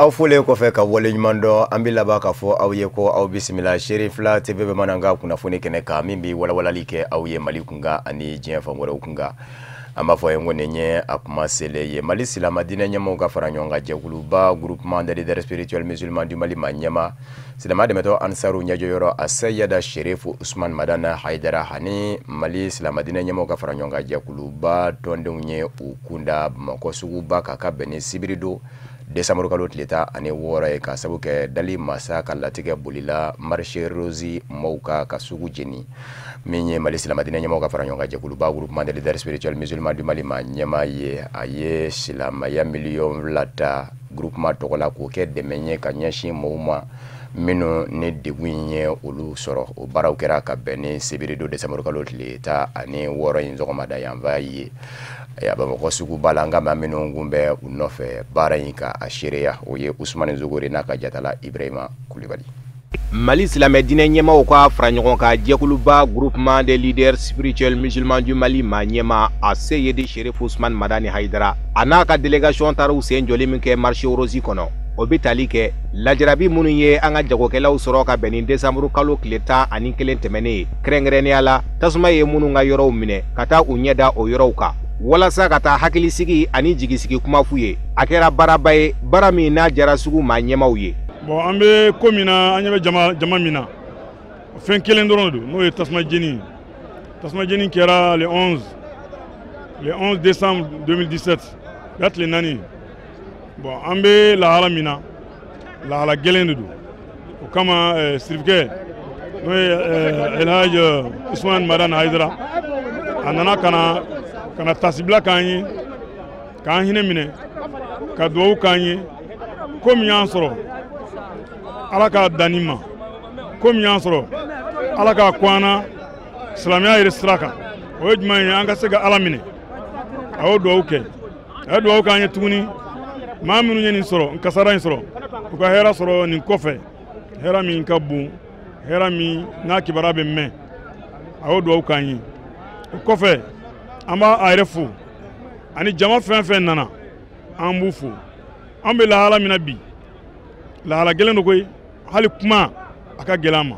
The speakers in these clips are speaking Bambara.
Aw folen kɔfɛ ka waleɲuman dɔn, an bɛ laban k'a fɔ aw ye ko aw bisimila Serifila TV bamanankan kunnafoni kɛnɛ kan, min bɛ walawalali kɛ aw ye Mali kunkan ani diɲɛ fan wɛrɛw kunkan. An b'a fɔ ye ko nin ye a kuma selen ye. Mali silama diinɛ ɲɛmɔgɔw ka fara ɲɔgɔn kan jɛkuluba Groupement des leaders spirituels musulmans du Mali ma ɲɛma silama dɛmɛtɔ Ansaru ɲɛjɔyɔrɔ a Seyida Sherifu Usman Madani Hayidara ani Mali silama diinɛ ɲɛmɔgɔw ka fara ɲɔgɔn kan jɛkuluba tɔndenw ye u kunda Bamakɔ suguba kan ka bɛn ni sibiri don desanburu kalo tile 16 ye, ka sabu kɛ dali masa ka latigɛ bolila marché rose mɔgɔw ka sugu jeni. Min ye Mali silama diinɛ ɲɛmɔgɔw ka fara ɲɔgɔn kan jɛkuluba Groupement des leaders spirituels musulmans du Mali ma ɲɛma ye, a ye silamɛya 2 miliyɔn ta groupement tɔgɔ la k'o kɛ dɛmɛ ye ka ɲɛsin mɔgɔw ma minnu ni degun in ye olu sɔrɔ. O baaraw kɛra ka bɛn ni sibiri don desanburu kalo tile 16 in sɔgɔmada yanfan ye Bamakɔ suguba la. An ka maa minnu kun bɛ u nɔfɛ baara in ka a seereya, o ye Usumani Zogore n'a ka jatala Ibrahima Kulibali. Mali silamɛ diinɛ ɲɛmaw ka fara ɲɔgɔn kan jɛkuluba Groupement des leaders spirituels musulmans du Mali ma ɲɛma a Seyidi Sherif Usman Madani Hayidara, a n'a ka délégation taara u sen jɔli min kɛ marché rose kɔnɔ, o bɛ tali kɛ lajarabi minnu ye an ka jagokɛlaw sɔrɔ ka bɛn ni desanburu kalo tile 11 tɛmɛnen ye, kɛrɛnkɛrɛnnenya la tasuma ye minnu ka yɔrɔw minɛ, ka taa u ɲɛ da o yɔrɔw kan walasa ka taa hakilisigi ani jigisigi kuma f'u ye. A kɛra baaraba ye, baara min n'a jara sugu maa ɲɛmaw ye. Bon, an bɛ ko min na, an ɲɛ bɛ jama min na, fɛn kelen dɔrɔn de don, n'o ye tasuma jeni ye. Tasuma jeni kɛra le 11, le 11 décembre 2017, o y'a tile 4. Bon, an bɛ lahala min na, lahala gɛlɛn de don. O kama sirifukɛ, n'o ye El Hadj Usman Madani Hayidara, a nana ka na tasibila k'an ye, k'an hinɛ minɛ, ka dugawu k'an ye. Ko min y'an sɔrɔ, Ala k'a dan nin ma. Ko min y'an sɔrɔ, Ala k'a ko an na silamɛya yɛrɛ sira kan. O ye jumɛn ye? An ka se ka Ala minɛ. A y'o dugawu kɛ, a ye dugawu k'an ye tuguni. Maa minnu ye nin sɔrɔ, kasara in sɔrɔ, u ka hɛrɛ sɔrɔ nin kɔfɛ, hɛrɛ min ka bon, hɛrɛ min n'a kibaruya bɛ mɛn. A y'o dugawu k'an ye. O kɔfɛ, an b'a a yɛrɛ fo ani jama fɛn fɛn nana, an b'u fo. An bɛ lahala min na bi, lahala gɛlɛn don koyi, hali kuma a ka gɛlɛn an ma.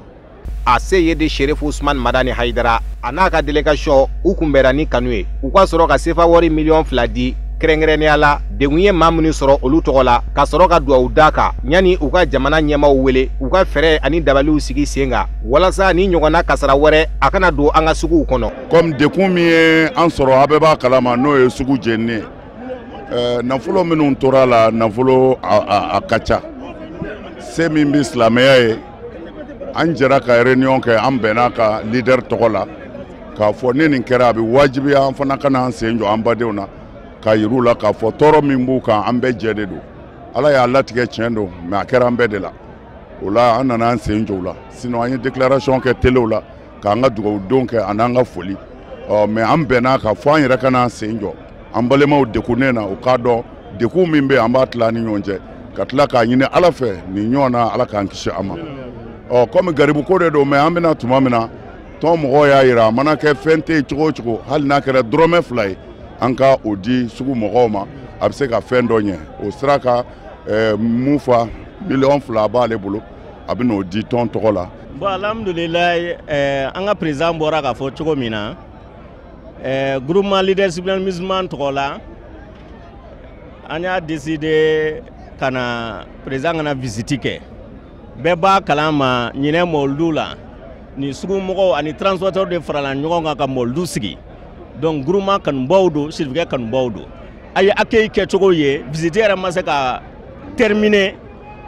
A Seyidi Sherif Usman Madani Hayidara, a n'a ka délégation, u kunbɛra ni kanu ye. U ka sɔrɔ ka sefa wari 2 miliyɔn di, kɛrɛnkɛrɛnnenya la degun ye maa minnu sɔrɔ olu tɔgɔ la, ka sɔrɔ ka duwawu da kan yanni u ka jamana ɲɛmaw wele u ka fɛɛrɛ ani dabaliw sigi sen kan walasa ni ɲɔgɔnna kasara wɛrɛ a kana don an ka suguw kɔnɔ. Comme dekun min ye an sɔrɔ, a bɛɛ b'a kalama, n'o ye sugu jeninen ye. Nafolo minnu tora la, nafolo a ka ca. Se min bɛ silamɛya ye, an jɛra ka réunion kɛ, an bɛnna ka leader tɔgɔ la k'a fɔ ni nin kɛra, a bɛ wajibiya an fana ka n'an sen jɔ an badenw na, k'a yir'u la k'a fɔ tɔɔrɔ min b'u kan, an bɛɛ jɛ de don. Ala y'a latigɛ, tiɲɛ don, mais a kɛra an bɛɛ de la. O la, an nana an sen jɔ u la. Sinon an ye déclaration kɛ telew la k'an ka dugawudon kɛ ani an ka foli ɔ, mais an bɛnna k'a fɔ an yɛrɛ ka n'an sen jɔ an balimaw degunnen na, u k'a dɔn degun min bɛ yen, an b'a tila an ni ɲɔgɔn cɛ, ka tila k'a ɲini Ala fɛ nin ɲɔgɔn na, Ala k'an kisi a ma. Ɔ, komi garibuko de don, mais an bɛna tuma min na, tɔn mɔgɔw y'a yira, a mana kɛ fɛn tɛ yen cogo o cogo, hali n'a kɛra dɔrɔmɛ 2 ye, an ka o di sugu mɔgɔw ma, a bɛ se ka fɛn dɔ ɲɛ o sira kan. Mun fa 2 miliyɔn b'ale bolo, a bɛ n'o di tɔn tɔgɔ la. Bon, alhamdulilayi, an ka président bɔra k'a fɔ cogo min na, groupement leaders musulman tɔgɔ la, an y'a décidé ka na président ka na visite kɛ. Bɛɛ b'a kalama, ɲinɛ mɔlidu la, nin sugumɔgɔw ani transporteur de farala ɲɔgɔn kan ka mɔlidu sigi. Donc groupement kanubaw don, sirifikɛ kanubaw don. A ye accueil kɛcogo ye, visite yɛrɛ ma se ka terminer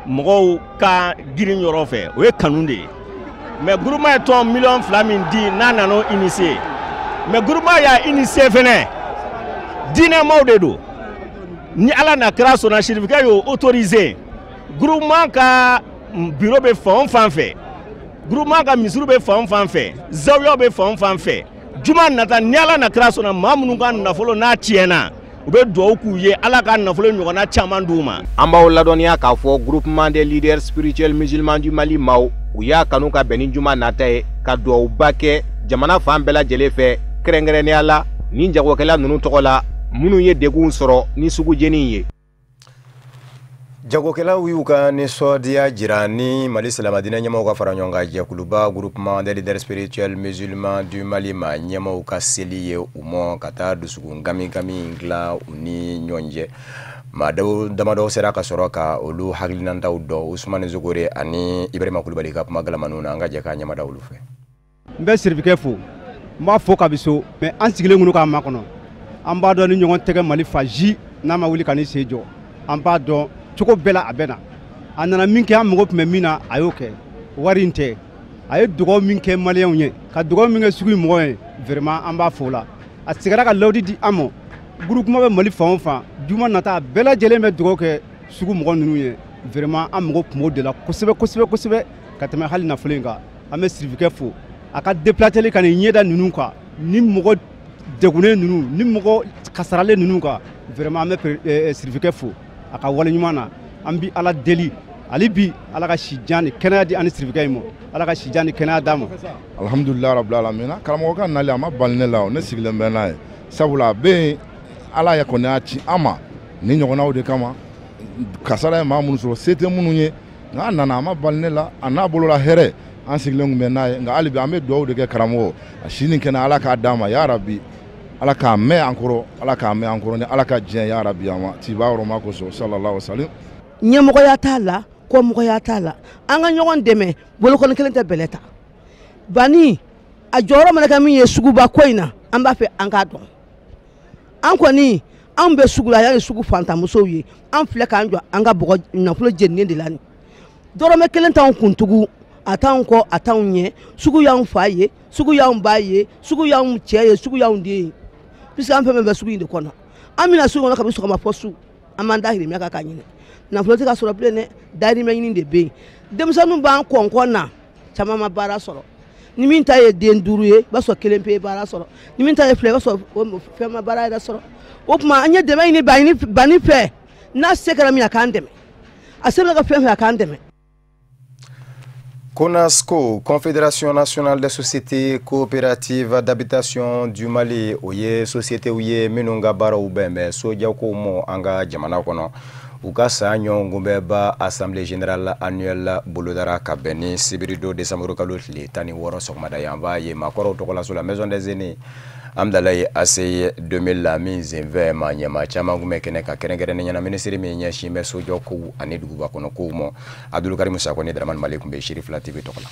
mɔgɔw ka girin yɔrɔ fɛ, o ye kanu de ye. Mais groupement ye tɔn 2 miliyɔn min di, n'a nana o initier, mais groupement y'a initier fɛnɛ, diinɛmaw de don. Ni Ala na kira sɔnna, sirifikɛ y'o autoriser. Groupement ka bureau bɛ fan o fan fɛ, groupement ka misiriw bɛ fan o fan fɛ, zawiyaw bɛ fan o fan fɛ, juma nata, ni Ala na kira sɔnna, maa minnu ka nafolo n'a tiɲɛna, u bɛ dugawu k'u ye, Ala ka nafolo ɲɔgɔnna caman d'u ma. An b'aw ladɔnniya k'a fɔ Groupement des leaders spirituels musulmans du Mali maaw, u y'a kanu ka bɛn ni juma nata ye ka dugawuba kɛ jamana fan bɛɛ lajɛlen fɛ, kɛrɛnkɛrɛnnenya la nin jagokɛla ninnu tɔgɔ la minnu ye degun sɔrɔ ni sugu jeni ye. Jagokɛlaw y'u ka nisɔndiya jira ni Mali silamɛdinɛ ɲɛmaaw ka fara ɲɔgɔn kan jɛkuluba Groupement des leaders spirituels musulmans du Mali ma ɲɛmaaw ka seli ye u mɔ ka taa dusukun gami gami dilan u ni ɲɔgɔn cɛ. Maa damadɔ sera ka sɔrɔ ka olu hakilinataw dɔn Usumani Zogore ani Ibrahima Kulubali ka kuma galamaniw na. An ka jɛ k'a ɲɛmada olu fɛ. N bɛ Sirifikɛ fo, n b'a fo kabi so, mais an sigilen kun k'a makɔnɔ. An b'a dɔn ni ɲɔgɔn tɛgɛ Mali fa ji n'a ma wuli ka ni sen jɔ, an b'a dɔn cogo bɛɛ la a bɛ na. A nana min kɛ, an mago tun bɛ min na, a y'o kɛ. Wari in tɛ, a ye dugawu min kɛ maliyɛnw ye, ka dugawu min kɛ sugu in mɔgɔw ye, vraiment an b'a fo la. A seginna ka lawudi di an ma. Groupement bɛ Mali fan o fan, juma nata a bɛɛ lajɛlen bɛ dugawu kɛ sugu mɔgɔ ninnu ye. Vraiment an mago tun b'o de la kosɛbɛ kosɛbɛ kosɛbɛ ka tɛmɛ hali nafolo in kan. An bɛ Sirifikɛ fo a ka déplacer ka nin ɲɛda ninnu kan, ni mɔgɔ degunnen ninnu, ni mɔgɔ kasaralen ninnu kan. Vraiment an bɛ Sirifikɛ fo a ka wale ɲuman na. An bi Ala deli hali bi, Ala ka si jan ni kɛnɛya di an ni Sirifikɛ in ma, Ala ka si jan ni kɛnɛya d'a ma. Alhamdulilayi rabbil alamina. Karamɔgɔ ka nali a ma bali ne la, ne sigilen bɛ n'a ye, sabula a bɛ yen, Ala ye kɔni y'a ci an ma ni ɲɔgɔnnaw de kama. Kasara ye maa minnu sɔrɔ, se tɛ minnu ye, nka a nana a ma bali ne la, a n'a bolola hɛrɛ, an sigilen tun bɛ n'a ye. Nka hali bi an bɛ dugawu de kɛ karamɔgɔ a si ni kɛnɛ Ala k'a d'a ma, ya rabi, Ala k'a mɛn an kɔrɔ, Ala k'a mɛn an kɔrɔ ni Ala ka diɲɛ, ya rabi, a ma tiba yɔrɔ ma kosɔn, sallallahu alaihi wasallam. Ɲɛmɔgɔya t'a la, kɔmɔgɔya t'a la, an ka ɲɔgɔn dɛmɛ. Bolokɔni kelen tɛ bɛlɛ ta. Bani a jɔyɔrɔ mana kɛ min ye suguba ko in na, an b'a fɛ an k'a dɔn. An kɔni anw bɛ sugu la, yan ye sugu fantanmusow ye. An filɛ k'an jɔ an ka bɔgɔ nafolo jeninen de la nin. Dɔrɔmɛ kelen t'anw kuntugu, a t'anw kɔ, a t'anw ɲɛ. Sugu y'anw fa ye, sugu y'anw ba ye, sugu y'anw cɛ ye, sugu y'anw den ye, puisque an fɛn fɛn bɛ sugu in de kɔnɔ. An bɛna sugu kɔnɔ kabi sɔgɔma fɔ su, an b'an dahirimɛ kan k'a ɲini. Nafolo tɛ ka sɔrɔ bilen dɛ, dahirimɛ ɲini de bɛ yen. Denmisɛnninw b'an kɔnkɔn na, caman ma baara sɔrɔ. Ni min ta ye den 5 ye, i b'a sɔrɔ kelen pe ye baara sɔrɔ. Ni min ta ye 2 ye, i b'a sɔrɔ fɛn ma baara yɛrɛ sɔrɔ. O tuma an ye dɛmɛ ɲini Bani fɛ, n'a se kɛra min ye a k'an dɛmɛ, a se bɛ ka fɛn fɛn a k'an dɛmɛ. CONASCO, Confédération nationale des sociétés coopératives d'habitation du Mali, o ye société ye minnu ka baaraw bɛn bɛ sojɔkow ma an ka jamana kɔnɔ. U ka san ɲɔgɔnkunbɛnba assemblée générale annuelle bolodara ka bɛn ni sibiridon décembre kalo tile 16 sɔgɔmada ye. An b'a ye maakɔrɔw tɔgɔlaso la, maison des aînés Amdalaye ACI 2000 la, min senfɛ maa ɲɛmaa caman kun bɛ kɛnɛ kan, kɛrɛnkɛrɛnnenya la minisiri min ɲɛsin bɛ sojɔ kow ani duguba kɔnɔ kow ma, Abdulkarim Sako ni Dramane Mali kun bɛ Sirifila TV tɔgɔ la.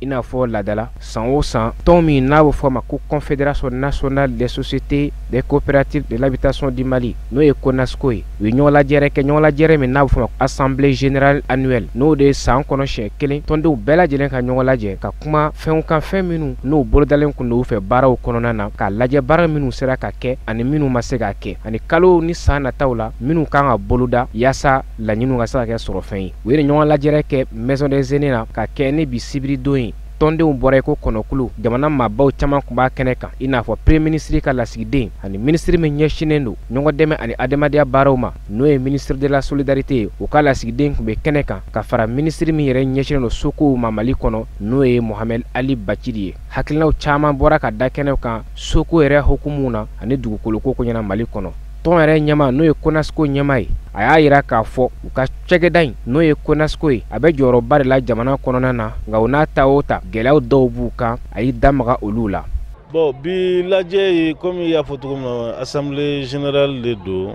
I n'a fɔ laadala san o san, tɔn min n'a bɛ fɔ a ma ko Confédération nationale des sociétés des coopératives de l'habitation du Mali, n'o ye CONASCO ye, u ye ɲɔgɔnlajɛrɛ kɛ, ɲɔgɔnlajɛrɛ min n'a bɛ fɔ a ma assemblée générale annuelle, n'o de ye san kɔnɔ siɲɛ kelen tɔndenw bɛɛ lajɛlen ka ɲɔgɔn lajɛ ka kuma fɛnw kan, fɛn minnu n'o bolodalen kun don u fɛ baaraw kɔnɔna na, k'a lajɛ baara minnu sera ka kɛ ani minnu ma se ka kɛ, ani kalo ni san nataw la minnu kan ka boloda yaasa laɲiniw ka se ka kɛ sɔrɔfɛn ye. U ye nin ɲɔgɔnlajɛrɛ kɛ maison des aînés na ka kɛ ni bi sibiridon ye. Tɔndenw bɔra i ko kɔnɔkulu, jamana maabaw caman tun b'a kɛnɛ kan, i n'a fɔ premier ministre ka lasigiden ani minisiri min ɲɛsinnen don ɲɔgɔn dɛmɛ ani adamadenya baaraw ma, n'o ye ministre de la solidarité ye, o ka lasigiden tun bɛ kɛnɛ kan, ka fara minisiri min yɛrɛ ɲɛsinnen don sokow ma Mali kɔnɔ, n'o ye Mohamed Ali Bacili ye. Hakilinaw caman bɔra ka da kɛnɛ kan soko yɛrɛ hukumu na ani dugukoloko ko ɲɛna Mali kɔnɔ. Tɔn yɛrɛ ɲɛmaa, n'o ye CONASCO ɲɛmaa ye, a y'a yira k'a fɔ u ka cakɛda in, n'o ye CONASCO ye, a bɛ jɔyɔrɔba de la jamana kɔnɔna na, nka o n'a ta o ta gɛlɛyaw dɔw b'u kan, a y'i da maga olu la. Bon, bi lajɛ ye, komi i y'a fɔ cogo min na, assemblée générale de don.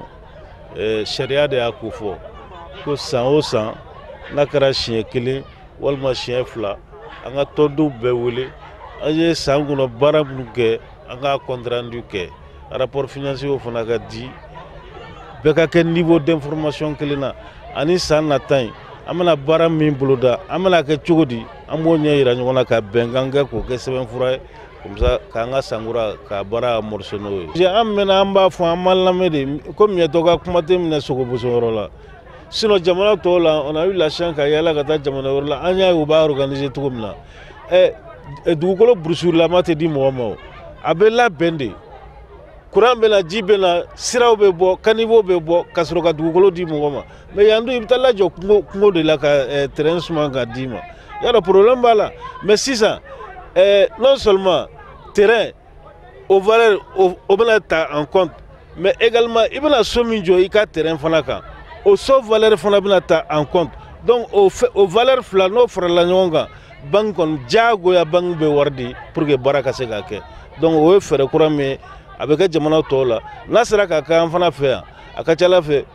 Sariya de y'a ko fɔ ko san o san, n'a kɛra siɲɛ kelen walima siɲɛ 2, an ka tɔndenw bɛɛ wele, an ye san kɔnɔ baara minnu kɛ, an k'a compte rendu kɛ, rapport financier fana ka di, bɛɛ ka kɛ niveau d'information kelen na, ani san nata in an bɛna baara min boloda, an bɛna kɛ cogo di, an b'o ɲɛ yira ɲɔgɔn na ka bɛnkan kɛ k'o kɛ sɛbɛnfura ye, comme ça k'an ka sankura ka baara amorcer n'o ye. An mɛnna an b'a fɔ, an ma lamɛn de, ko miɲɛtɔ ka kuma tɛ minɛ sogobosoyɔrɔ la. Sinon jamana tɔw la, on a eu la chance ka yala ka taa jamana wɛrɛ la, an y'a ye u b'a organiser cogo min na. Dugukolo burusulama tɛ di mɔgɔ ma, o a bɛ labɛn de. Courant bɛ na, ji bɛ na, siraw bɛ bɔ, caniveau bɛ bɔ, ka sɔrɔ ka dugukolo di mɔgɔ ma. Mais yan dun, i bɛ taa lajɔ kungo de la ka terrain suma ka d'i ma. Y'a dɔn problème b'a la. Mais sisan, non seulement terrain o valeur o bɛna ta en compte, mais également i bɛna so min jɔ i ka terrain fana kan, O so valeur fana bɛna ta en compte. Donc o valeur fila, n'o farala ɲɔgɔn kan, banque kɔni diyagoya banque bɛ wari di pour que baara ka se ka kɛ. Donc o ye fɛɛrɛ kura min ye, a bɛ kɛ jamana tɔw la. N'a sera ka kɛ an fana fɛ yan, a ka ca Ala fɛ,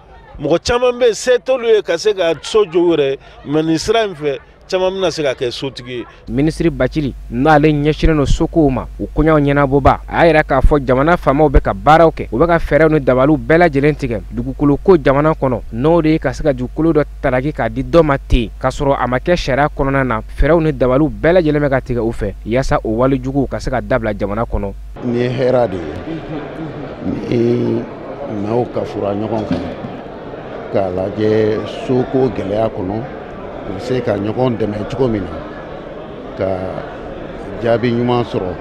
mɔgɔ caman bɛ yen, se t'olu ye ka se ka so jɔ u yɛrɛ ye, mais nin sira in fɛ, caman bɛna se ka kɛ sotigi ye. Minisiri Bacili, n'ale ɲɛsinnen don sokow ma, o koɲaw ɲɛnabɔba, a y'a yira k'a fɔ jamana faamaw bɛ ka baaraw kɛ, u bɛ ka fɛɛrɛw ni dabaliw bɛɛ lajɛlen tigɛ dugukolo ko jamana kɔnɔ, n'o de ye ka se ka dugukolo dɔ talaki k'a di dɔ ma ten k'a sɔrɔ a ma kɛ sariya kɔnɔna na. Fɛɛrɛw ni dabaliw bɛɛ lajɛlen bɛ ka tigɛ u fɛ yaasa o walejuguw ka se ka dabila jamana kɔnɔ. Nin ye hɛrɛ de ye ni maaw ka fura ɲɔgɔn kan k'a lajɛ soko gɛlɛya kɔnɔ, u bɛ se ka ɲɔgɔn dɛmɛ cogo min na ka jaabi ɲuman sɔrɔ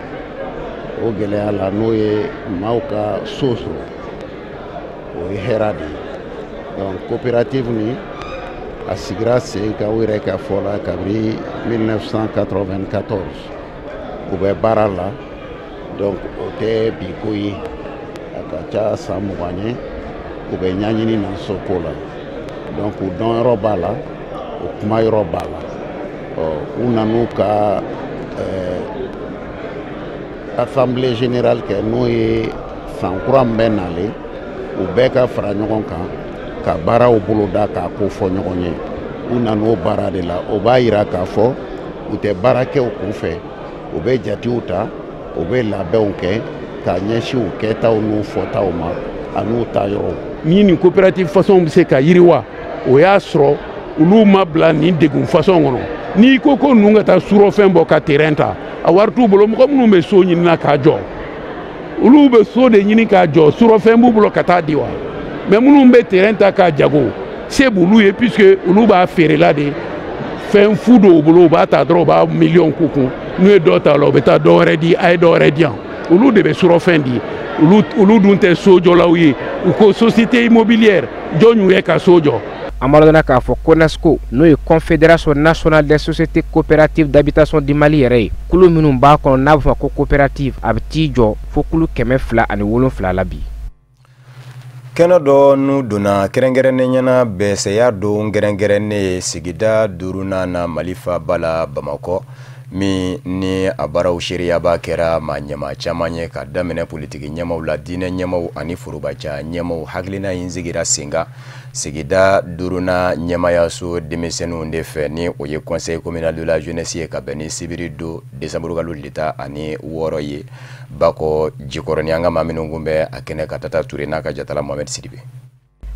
o gɛlɛya la, n'o ye maaw ka so sɔrɔ, o ye hɛrɛ de ye. Donc coopérative ni a sigira sen kan, u yɛrɛ ka fɔ la, kabini 1994 u bɛ baara la. Donc o tɛ bi ko ye, a ka ca san 20 ye u bɛ ɲɛɲini na soko la. Donc u dɔnyɔrɔ b'a la, o kuma yɔrɔ b'a la. Ɔ, u nan'u ka assemblée générale kɛ, n'o ye san kura min bɛ nalen, u bɛɛ ka fara ɲɔgɔn kan ka baaraw boloda k'a ko fɔ ɲɔgɔn ye. U nan'o baara de la. O b'a yira k'a fɔ u tɛ baara kɛ u kun fɛ, u bɛ jatew ta, u bɛ labɛnw kɛ k'a ɲɛsin u kɛtaw n'u fɔtaw ma an'u ta yɔrɔw. Ni nin coopérative façon bɛ se ka yiriwa, o y'a sɔrɔ olu ma bila nin degun façon kɔnɔ. N'i ko ko ninnu ka taa surɔfɛn bɔ ka terrain ta, a wari t'u bolo. Mɔgɔ minnu bɛ so ɲini na k'a jɔ, olu bɛ so de ɲini k'a jɔ, surɔfɛn b'u bolo ka taa di wa? Mais minnu bɛ terrain ta k'a jago, se b'olu ye, puisque olu b'a feerela de fɛn fu dɔw bolo, u b'a ta dɔrɔn, u b'a miliyɔn k'u kun. N'u ye dɔ ta o la, u bɛ taa dɔ wɛrɛ di, a ye dɔ wɛrɛ di yan. Olu de bɛ surɔfɛn di, olu dun tɛ sojɔlaw ye. U ko société immobilière, jɔn y'u ye ka so jɔ? An b'a dɔn k'a fɔ CONASCO, n'o ye Confédération nationale des sociétés coopératives d'habitation du Mali yɛrɛ ye, kulu minnu b'a kɔnɔ n'a bɛ fɔ ko coopérative, a bɛ t'i jɔ fo kulu 207 la bi. Kɛnɛ dɔ n'u donna kɛrɛnkɛrɛnnen ɲɛna bɛsɛya don kɛrɛnkɛrɛnnen ye sigida duurunan na Mali faaba la Bamakɔ, min ni a baaraw seereyaba kɛra maa ɲɛmaa caman ye, ka daminɛ politiki ɲɛmaw la, diinɛ ɲɛmaw ani forobaca ɲɛmaw. Hakilina in sigira sen kan sigida duurunan ɲɛmayaso denmisɛnninw de fɛ, ni o ye conseil communal de la jeunesse ye, ka bɛn ni sibiri don décembre kalo tile 16 ye Bakɔ Jikɔrɔni. An ka maa minnu kun bɛ a kɛnɛ ka Tata Ture n'a ka jatala Mohamed Sidibe.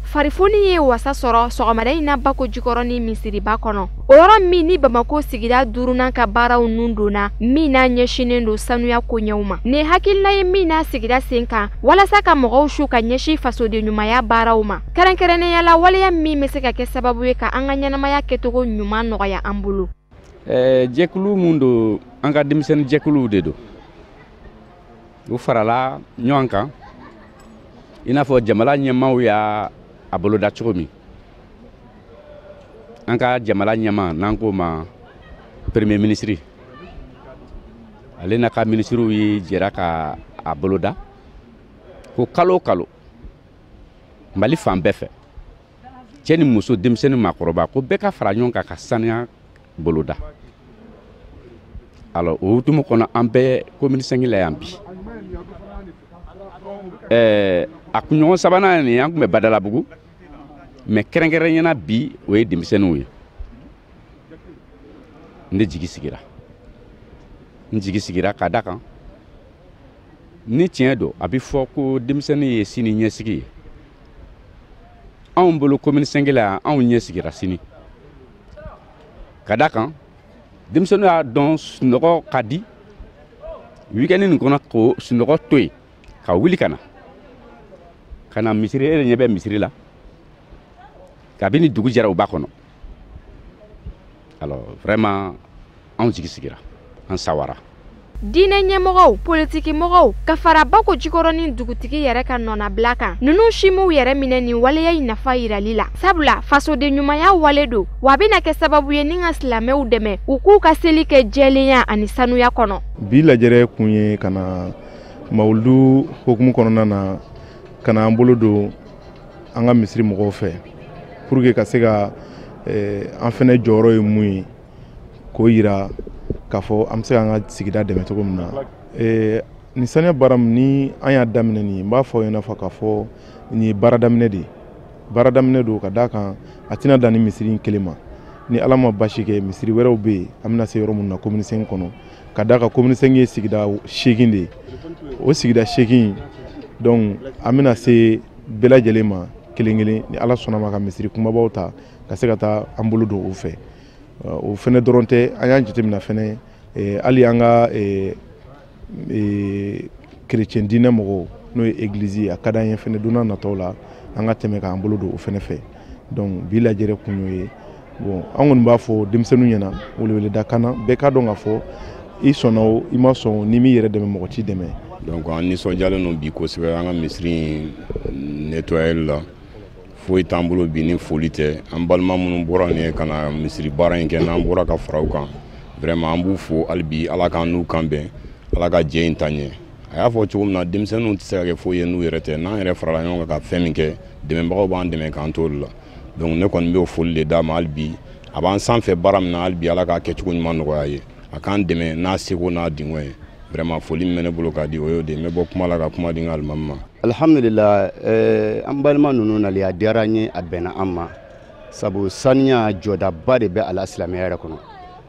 Farifoni ye wasa sɔrɔ sɔgɔmada in na Bako Jikɔrɔni misiriba kɔnɔ, o yɔrɔ min ni Bamako sigida duurunan ka baaraw nun donna, min n'a ɲɛsinnen don sanuya koɲɛw ma. Nin hakilina ye min n'a sigida sen kan walasa ka mɔgɔw su ka ɲɛsin fasoden ɲumanya baaraw ma, kɛrɛnkɛrɛnnenya la waleya min bɛ se ka kɛ sababu ye ka an ka ɲɛnamaya kɛcogo ɲuman nɔgɔya an bolo. Jɛkulu mun don, an ka denmisɛnnin jɛkuluw de don, u farala ɲɔgɔn kan i n'a fɔ jamana ɲɛmaaw y'a a boloda cogo min. An ka jamana ɲɛmaa, n'an k'o ma premier ministre, ale n'a ka minisiriw ye jɛra ka a boloda ko kalo o kalo Mali fan bɛɛ fɛ, cɛ ni muso, denmisɛnnin, maakɔrɔba, ko bɛɛ ka fara ɲɔgɔn kan ka saniya boloda. Alors o hukumu kɔnɔ, an bɛɛ commune 5 la yan bi. A kunɲɔgɔn sabanan nin, an tun bɛ Badalabugu, mais kɛrɛnkɛrɛnnenya bi, o ye denmisɛnninw ye. Ne jigi sigira, n jigi sigira ka da kan ni tiɲɛ don, a bɛ fɔ ko denmisɛnnin ye sini ɲɛsigi ye. Anw bolo commune 5 la yan, anw ɲɛ sigira sini, ka da kan denmisɛnninw y'a dɔn sunɔgɔ ka di week-end nin kɔnɔ, k'o sunɔgɔ to yen ka wuli ka na misiri. E yɛrɛ ɲɛ bɛ misiri la, kabini dugu jɛra u b'a kɔnɔ. Alors vraiment, anw jigi sigira, an sawara. Diinɛ ɲɛmɔgɔw, politiki mɔgɔw, ka fara Bako Jikɔrɔni dugutigi yɛrɛ ka nɔnabila kan, ninnu si m'u yɛrɛ minɛ nin waleya in nafa yirali la, sabula fasoden ɲumanya wale don, wa a bɛna kɛ sababu ye ni ka silamɛw dɛmɛ u k'u ka seli kɛ jɛlenya ani sanuya kɔnɔ. Bi lajɛrɛ kun ye ka na mawuludu hukumu kɔnɔna na, ka na an bolo don an ka misiri mɔgɔw fɛ. pour que ka se ka an fɛnɛ jɔyɔrɔ ye mun ye k'o yira k'a fɔ an bɛ se k'an ka sigida dɛmɛ cogo min na. Nin saniya baara min ni an y'a daminɛ nin ye, n b'a fɔ aw ɲɛna k'a fɔ nin ye baara daminɛ de ye. Baara daminɛ don ka d'a kan a tɛna dan ni misiri in kelen ma. Ni Ala ma basi kɛ, misiri wɛrɛw bɛ yen an bɛna se yɔrɔ minnu na commune 5 kɔnɔ, ka d'a kan commune 5 ye sigida 8 de ye. O sigida 8 donc an bɛna se bɛɛ lajɛlen ma kelen kelen ni Ala sɔnna ma ka misiri kunbabaw ta ka se ka taa an bolo don o fɛ. O fɛnɛ dɔrɔn tɛ, an y'an jateminɛ fɛnɛ hali an ka chrétien diinɛ mɔgɔw n'o ye église ye, a ka d'an ye fɛnɛ don n'a nataw la an ka tɛmɛ k'an bolo don o fɛnɛ fɛ. Donc bi lajɛrɛ kun y'o ye. Bon, an kɔni b'a fɔ denmisɛnninw ɲɛna weleweleda kan na, bɛɛ k'a dɔn k'a fɔ i sɔnna o i ma sɔn, n'i m'i yɛrɛ dɛmɛ mɔgɔ t'i dɛmɛ. Donc an nisɔndiyalen don bi kosɛbɛ an ka misiri in nettoyeli la. Foyi t'an bolo bi ni foli tɛ. An balima minnu bɔra nin ye ka na misiri baara in kɛ, n'an bɔra ka fara u kan, vraiment an b'u fo hali bi. Ala k'an n'u kan bɛn, Ala ka jɛ in ta ɲɛ. A y'a fɔ cogo min na, denmisɛnninw tɛ se ka kɛ foyi ye n'u yɛrɛ tɛ. N'an yɛrɛ farala ɲɔgɔn kan ka fɛn min kɛ, dɛmɛbagaw b'an dɛmɛ k'an to o de la. Donc ne kɔni b'o foli de d'a ma hali bi. A b'an sanfɛ baara min na hali bi, Ala k'a kɛcogo ɲuman nɔgɔya ye, a k'an dɛmɛ n'a seko n'a dingɔ ye. Vraiment foli min bɛ ne bolo k'a di o y'o de ye. N bɛ bɔ kuma la ka kuma di n ka alimami ma. Alhamdulillah, an balima ninnu nali a diyara an ye, a bɛnna an ma, sabu saniya jɔdaba de bɛ a la silamɛya yɛrɛ kɔnɔ.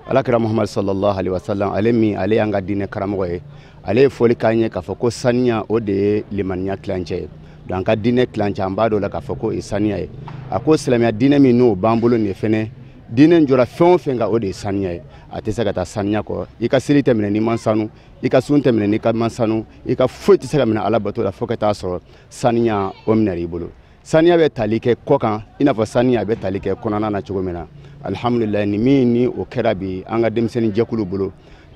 Alakira Muhammad sallallahu alaihi wasallam, ale min ale y'an ka diinɛ karamɔgɔ ye, ale ye fɔli k'an ye k'a fɔ ko saniya o de ye limaniya tilancɛ ye. Donc an ka diinɛ tilancɛ an b'a dɔn la k'a fɔ ko o ye saniya ye. A ko silamɛya diinɛ min n'o b'an bolo nin ye fɛnɛ, diinɛ jɔra fɛn o fɛn kan o de ye saniya ye. A tɛ se ka taa saniya kɔ. I ka seli tɛ minɛ n'i ma sanu, i ka sun tɛ minɛ n'i ma sanu, i ka foyi tɛ se ka minɛ Ala bato la fo ka taa sɔrɔ saniya o minɛra i bolo. Saniya bɛ tali kɛ kɔ kan i n'a fɔ saniya bɛ tali kɛ kɔnɔna na cogo min na. Alhamdulilayi, ni min ni o kɛra bi an ka denmisɛnnin jɛkulu bolo,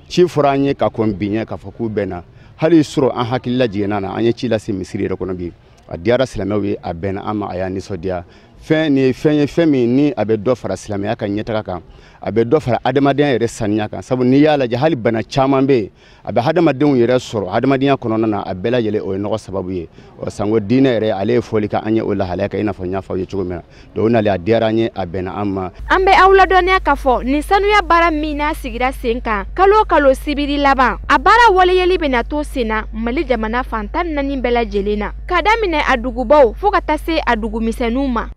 ci fɔra an ye ka kɔn bi ɲɛ k'a fɔ k'u bɛn na. Hali sɔrɔ an hakili lajiginna na, an ye ci lase misiri yɛrɛ kɔnɔ bi. A diyara silamɛw ye, a bɛnna an ma, a y'an nisɔndiya. Fɛn nin ye fɛn ye, fɛn min ni a bɛ dɔ fara silamɛya ka ɲɛtaga kan, a bɛ dɔ fara adamadenya yɛrɛ saniya kan. Sabu n'i y'a lajɛ hali bana caman bɛ yen a bɛ hadamadenw yɛrɛ sɔrɔ hadamadenya kɔnɔna na, a bɛɛ lajɛlen o ye nɔgɔ sababu ye. Ɔ sanko diinɛ yɛrɛ ale ye fɔli kɛ an ye o lahalaya kan i n'a fɔ n y'a fɔ aw ye cogo min na. Donc o nali a diyara an ye, a bɛnna an ma. An bɛ aw ladɔnniya k'a fɔ nin sanuya baara min n'a sigira sen kan kalo o kalo sibiri laban, a baara waleyali bɛna to sen na Mali jamana fan 14 bɛɛ lajɛlen na, ka daminɛ a dugubaw fo ka taa se a dugumisɛnninw ma.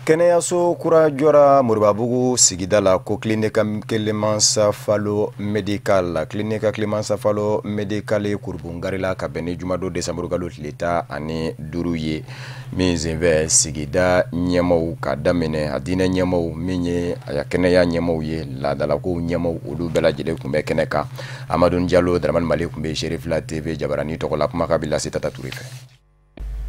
Kɛnɛyaso kura jɔra Moribabugu sigida la ko clinique Clémence Falo Médical. Clinique Clémence Falo Médical ye Kurubungari la ka bɛn ni jumadon décembre kalo tile 15 ye, min senfɛ sigida ɲɛmaw ka daminɛ a diinɛ ɲɛmaw min ye a kɛnɛya ɲɛmaw ye, laadalakow ɲɛmaw, olu bɛɛ lajɛlen tun bɛ kɛnɛ kan. Amadu Jalo Dramani Mali tun bɛ Serifila TV jabarani tɔgɔ la, kumakan bɛ lase Tata Ture fɛ.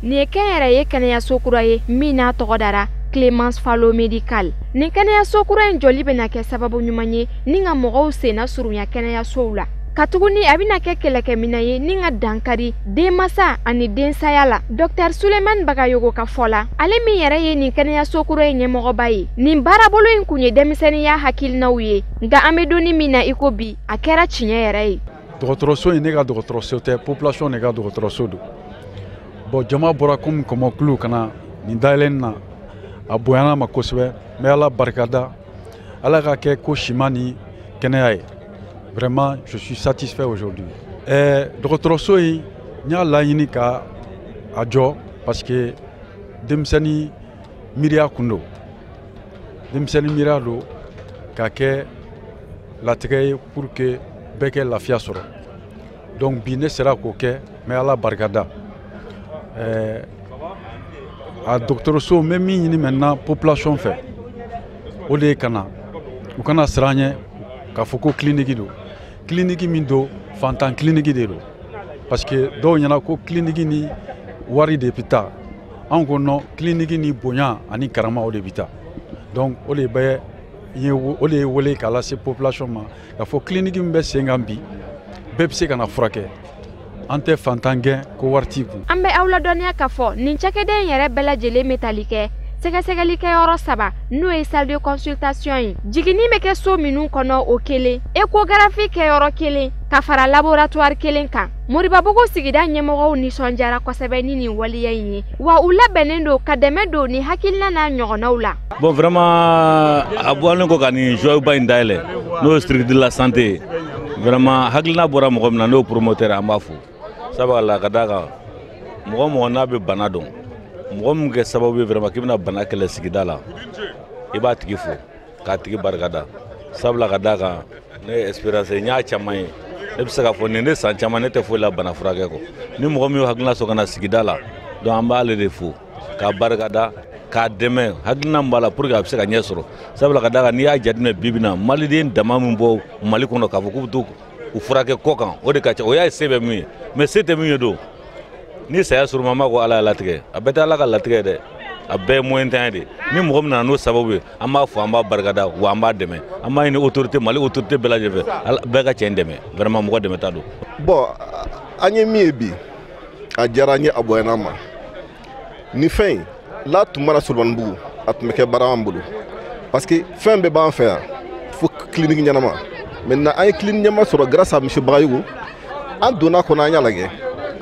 Nin ye kɛnyɛrɛye kɛnɛyaso kura ye min n'a tɔgɔ dara Clémence Falo Médical. Nin kɛnɛyaso kura in jɔli bɛna kɛ sababu ɲuman ye ni ka mɔgɔw senna surunya kɛnɛyasow la. Katuguni a bɛna kɛ kɛlɛkɛminɛn ye ni ka dankari denmansa ani densaya la. Dr Sulemani Bagayogo ka fɔ la, ale min yɛrɛ ye nin kɛnɛyaso kura in ɲɛmɔgɔba ye, nin baarabolo in kun ye denmisɛnninya hakilinaw ye, nka an bɛ donni min na i ko bi, a kɛra tiɲɛ yɛrɛ ye. Dɔgɔtɔrɔso in ne ka dɔgɔtɔrɔso tɛ, population de ka dɔgɔtɔrɔso don. Bon, jama bɔra komi kɔmɔkulu ka na nin dayɛlɛnni na, a bonyana ma kosɛbɛ. N bɛ Ala barikada, Ala ka kɛ ko siman ni kɛnɛya ye. Vraiment, je suis satisfait aujourd'hui. Dɔgɔtɔrɔso in n y'a laɲini ka a jɔ parce que denmisɛnnin miiriya kun don, denmisɛnnin miiriya don ka kɛ latigɛ ye pour que bɛɛ kɛ lafiya sɔrɔ. Donc bi ne sera k'o kɛ, n bɛ Ala barikada. A dɔgɔtɔrɔso n bɛ min ɲini maintenant population fɛ, o de ye ka na u kana siran ɲɛ k'a fɔ ko clinique don. Clinique min don, fantan clinique de don, parce que dɔw ɲɛna ko clinique ni wari de bɛ taa. Anw ko non, clinique ni bonya ani karama o de bɛ taa. Donc o de bɛ o de ye wele k'a lase population ma k'a fɔ clinique min bɛ sen kan bi, bɛɛ bɛ se ka na furakɛ. An tɛ fantan gɛn ko wari t'i kun. An bɛ aw ladɔnniya k'a fɔ nin cakɛda in yɛrɛ bɛɛ lajɛlen bɛ tali kɛ sɛgɛsɛgɛlikɛyɔrɔ 3 n'o ye salle de consultation ye, jiginni bɛ kɛ so minnu kɔnɔ o kelen, échographie kɛyɔrɔ kelen, Ka fara laboratoire kelen kan. Moribabugu sigida ɲɛmɔgɔw nisɔndiyara kosɛbɛ ni nin waleya in ye, wa u labɛnnen don ka dɛmɛ don ni hakilina n'a ɲɔgɔnnaw la. Bon, vraiment, a bɔlen kɔ ka nin joyau in dayɛlɛ, n'o ye structure de la santé ye, vraiment hakilina bɔra mɔgɔ min na, n'o promoteur, an b'a fo, sabula ka d'a kan mɔgɔ mɔgɔ n'a bɛ bana dɔn, mɔgɔ min kɛ sababu ye vraiment k'i bɛna bana kɛlɛ sigida la, i b'a tigi fo k'a tigi barikada, sabula ka d'a kan ne ye expérience ye, n y'a caman ye. Ne bɛ se k'a fɔ nin ne san caman ne tɛ foyi la bana furakɛ kɔ. Ni mɔgɔ min y'o hakilina sɔrɔ ka na sigida la, donc an b'ale de fo k'a barikada, k'a dɛmɛ hakilina min b'a la pour que a bɛ se ka ɲɛ sɔrɔ, sabula ka d'a kan n'i y'a jateminɛ bi bi in na, maliden dama min bɔ Mali kɔnɔ k'a fɔ k'u bɛ t'u furakɛ kɔ kan, o de ka ca. O y'a ye se bɛ min ye, mais se tɛ min ye don ni saya sɔrɔ ma, ma ko Ala y'a latigɛ, a bɛɛ tɛ Ala ka latigɛ dɛ, a bɛɛ ye moyen tanya de. Ni mɔgɔ min nana n'o sababu ye, an b'a fɔ, an b'a barikada, wa an b'a dɛmɛ. An b'a ɲini autorité Mali autorité bɛɛ lajɛlen fɛ, bɛɛ ka cɛ in dɛmɛ, vraiment mɔgɔ dɛmɛ ta don. Bon, an ye min ye bi, a diyara an ye, a bonyana an ma. Nin fɛn in n'a tun mana Solomanibugu, a tun bɛ kɛ baara an bolo, parce que fɛn bɛɛ b'an fɛ yan fo clinique ɲɛnama. Maintenant an ye clinique ɲɛnama sɔrɔ grâce à monsieur Bagayogo. An donna kɔnɔ, an y'a lajɛ,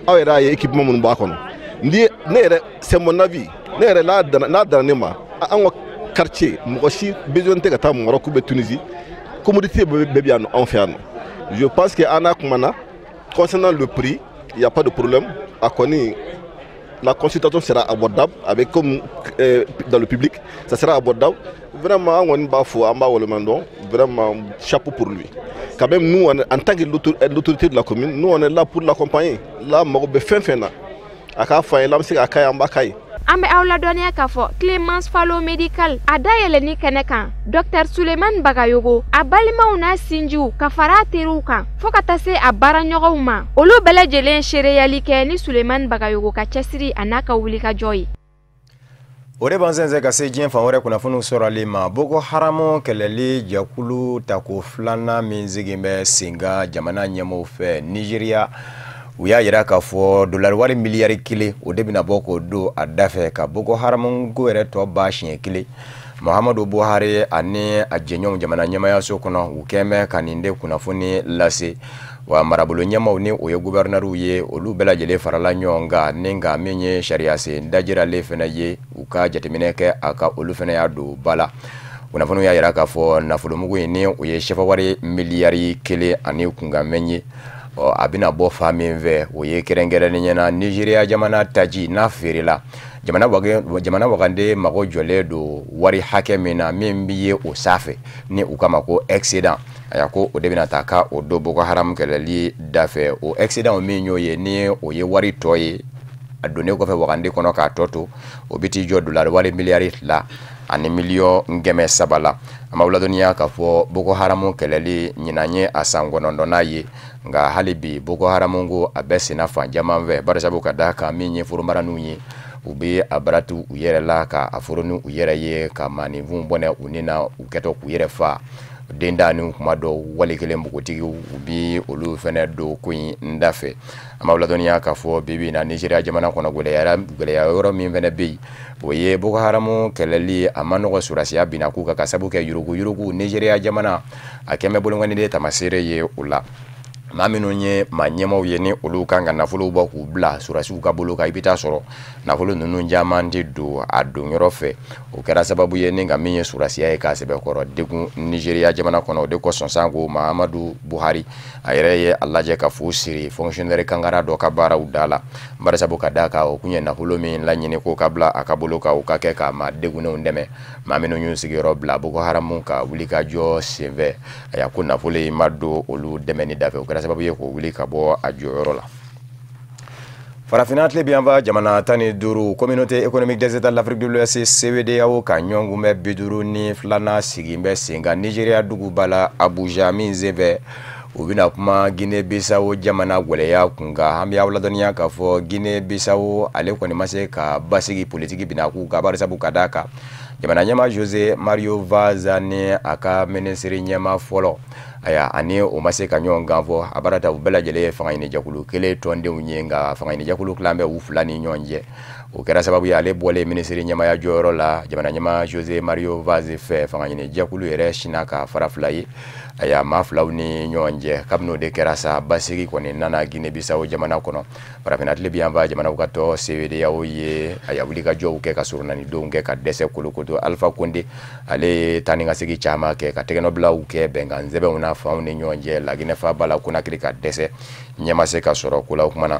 aw yɛrɛ y'a ye équipement minnu b'a kɔnɔ. Ni ne yɛrɛ, c'est mon avis, ne yɛrɛ n'a danna ne ma, an ka quartier mɔgɔ si besoin tɛ ka taa Maroc ou bien Tunisie, commodité bɛɛ bɛ yan nɔ, anw fɛ yan nɔ. Je pense que an n'a kumana concernant le prix, il y a pas de problème. A kɔni la consultation sera abordable avec comme dans le public, ça sera abordable. Vraiment, an kɔni b'a fo, an b'a waleɲuman dɔn, vraiment chapeau pour lui. Quand même, nous, en tant que l'autorité de la commune, nous on est là pour l'accompagner. Là mago bɛ fɛn fɛn na, a k'a fɔ an ye, l'an bɛ se k'a k'a ye, an b'a k'a ye. An bɛ aw ladɔnniya k'a fɔ Clémence Fallo Médical a dayɛlɛni kɛnɛ kan, Dr Sulemani Bagayogo, a balimaw n'a sinjiw ka fara a teriw kan fɔɔ ka taa se a baaraɲɔgɔnw ma, olu bɛɛ lajɛlen seereyali kɛ ni Sulemani Bagayogo ka cɛsiri a n'a ka wulikajɔ ye. O de b'an sɛnsɛn ka se diɲɛ fan wɛrɛ kunnafoniw sɔrɔli ma. Boko Haram kɛlɛli jɛkulu tako filanan min sigin bɛ sen kan jamana ɲɛmɔgɔw fɛ Nigéria, u y'a yira k'a fɔ dolari wari miliyari 1, o de bɛna bɔ k'o don a da fɛ ka Boko Haram ko yɛrɛ tɔ ba siɲɛ kelen. Muhammadu Buhari ani a jɛɲɔgɔnw jamana ɲɛmayaso kɔnɔ, u kɛn bɛ ka nin de kunnafoni lase. Wa marabolo ɲɛmaw, ni o ye guvɛrnɛriw ye, olu bɛɛ lajɛlen farala ɲɔgɔn kan ni ka min ye sariyasen dajiralen fana ye, u ka jateminɛ kɛ a ka, olu fana y'a don ba la. Kunnafoniw y'a yira k'a fɔ nafolomugu in, ni o ye sefa wari miliyari 1 ani kunkanfɛn ye, ɔ a bɛna bɔ fan min fɛ, o ye kɛrɛnkɛrɛnnen na Nigéria jamana taji n'a feerela jamana jamana wagande mago jɔlen don wari hakɛ min na, min bɛ ye o sanfɛ ni u kama ko excédent, a ko o de bɛna ta ka o don Boko Haram kɛlɛli da fɛ. O excédent min y'o ye, ni o ye wari tɔ ye a donnen kɔfɛ wagande kɔnɔ k'a tɔ to, o bɛ t'i jɔ dolari wari miliyari 2 ani miliyɔn 300 la. An b'aw ladɔnniya k'a fɔ Boko Haram kɛlɛli ɲinan ye a san 9nan ye, nka hali bi Boko Haram ko a bɛ senna fan caman fɛ, barisabu ka d'a kan min ye foromaraninw ye, u bɛ a baratu u yɛrɛ la ka a foro ni u yɛrɛ ye, ka maaninfinw bɔnɛ u ni na, u kɛtɔ k'u yɛrɛ fa den da ni kuma dɔw wali kelen npogotigiw, u bi olu fɛnɛ don ko in da fɛ. An b'aw ladɔnniya k'a fɔ bi bi in na Nigéria jamana kɔnɔ, gɛlɛya yɔrɔ min fɛnɛ bɛ yen, o ye Boko Haram kɛlɛli a ma nɔgɔ, surasiya binna k'u kan ka sabu kɛ yurugu yurugu. Nigéria jamana a kɛn bɛ bolonkɔni de tamaseere ye o la. Maa minnu ye maa ɲɛmaw ye, ni olu kan ka nafolow bɔ k'u bila surasiw ka bolo kan, i bɛ taa sɔrɔ nafolo ninnu caman tɛ don a don yɔrɔ fɛ. O kɛra sababu ye ni ka min ye surasiya ye k'a sɛbɛkɔrɔ degun Nigéria jamana kɔnɔ. O de kosɔn sanko Mahamadu Buhari a yɛrɛ ye a lajɛ ka fu siri fonctionnaire kankara dɔ ka baaraw da la, barisabu ka d'a kan o kun ye nafolo min laɲini ko ka bila a ka bolo kan, o ka kɛ ka maa degunnenw dɛmɛ, maa minnu y'u sigiyɔrɔ bila Boko Haram ka wulikajɔ senfɛ. A y'a ko nafolo in ma don olu dɛmɛni da fɛ, o kɛra sababu ye k'o wuli ka bɔ a jɔyɔrɔ la. Farafinna tilebinyanfan jamana 15, Communauté économique des États de l'Afrique de l'Ouest, CEDEAO, ka ɲɔgɔn kunbɛn 52nan sigi bɛ sen kan Nigéria duguba la Abuja, min senfɛ u bɛna kuma Guinée Bissau jamana gwɛlɛya kun kan. An bɛ aw ladɔnniya k'a fɔ Guinée Bissau ale kɔni ma se ka basigi politiki bina k'u kan, barisabu ka d'a kan Jamana ɲɛmaa Jose Mario Vaz ni a ka minisiri ɲɛmaa fɔlɔ, aya, ani o ma se ka ɲɔgɔn kan fɔ. A baara ta, u bɛɛ lajɛlen ye fanga ɲini jɛkulu kelen tɔndenw ye, nka fanga ɲini jɛkulu tilan bɛ u fila ni ɲɔgɔn cɛ. O kɛra sababu ye, ale bɔlen minisiri ɲɛmaya jɔyɔrɔ la jamana ɲɛmaa Jose Mario Vaz fɛ, fanga ɲini jɛkulu yɛrɛ sinna ka fara fila ye, aya, maa filaw ni ɲɔgɔn cɛ. Kabini o de kɛra sa, basigi kɔni nana Guinée Bissau jamana kɔnɔ. Farafinna tilebinyanfan jamanaw ka tɔ CEDEAO ye, aya, wulikajɔw kɛ ka surunanidenw kɛ ka dɛsɛ kolokoto. Alpha Condé, ale ye taa ni ka segin caman kɛ ka tɛgɛnɔbilaw kɛ bɛnkan sɛbɛnw na fanw ni ɲɔgɔn cɛ Laginɛ faaba la Conakry, ka dɛsɛ, ɲɛ ma se ka sɔrɔ ko la. O kuma na,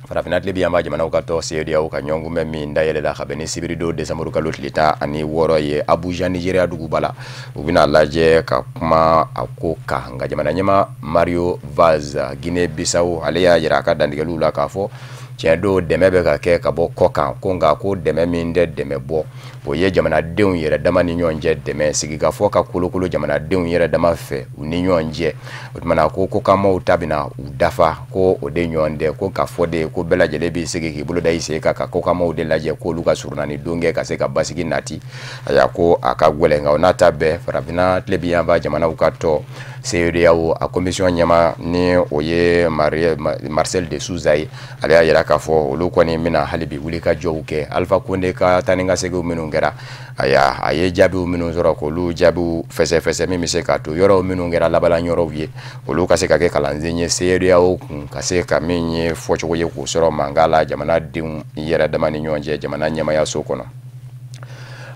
farafinna tilebinyanfan jamanaw ka tɔ CEDEAO ka ɲɔgɔnkunbɛn min dayɛlɛla ka bɛn ni sibiridon desanburu kalo tile 16 ye Abuja, Nigéria duguba la, u bɛna lajɛ ka kuma a ko kan. Nka jamana ɲɛmaa Mario Vaz, Guinée Bissau, ale y'a yira a ka dantigɛliw la k'a fɔ tiɲɛ don, dɛmɛ bɛ ka kɛ ka bɔ kɔ kan ko, nka ko dɛmɛ min tɛ dɛmɛ bɔ, o ye jamanadenw yɛrɛ dama ni ɲɔgɔn cɛ dɛmɛ, sigikafɔ ka kolokolo jamanadenw yɛrɛ dama fɛ u ni ɲɔgɔn cɛ. O tuma na ko kokanmaw ta bɛna u dafa, ko o de ɲɔgɔn tɛ ko ka fɔ de ko bɛɛ lajɛlen b'i sigi k'i bolo da i sen kan ka kokanmaw de lajɛ k'olu ka surunani don kɛ ka se ka basigi nati. Ayiwa, ko a ka gɛlɛn, nka o n'a ta bɛɛ, farafinna tilebinyanfan jamanaw ka tɔ CEDEAO a commission ɲɛmaa, ni o ye Marcel de Souza ye, ale y'a yira k'a fɔ olu kɔni bɛna hali bi wulikajɔw kɛ. Alpha Condé ka taa ni ka seginw minnu kɛra, aya, a ye jaabiw minnu sɔrɔ, k'olu jaabiw fɛsɛfɛsɛ, min bɛ se k'a to yɔrɔw minnu kɛra labalan yɔrɔw ye, olu ka se ka kɛ kalansen ye CEDEAO kun, ka se ka min ye fɔcogo ye k'o sɔrɔ mankan la jamanadenw yɛrɛ dama ni ɲɔgɔn cɛ jamana ɲɛmayaso kɔnɔ.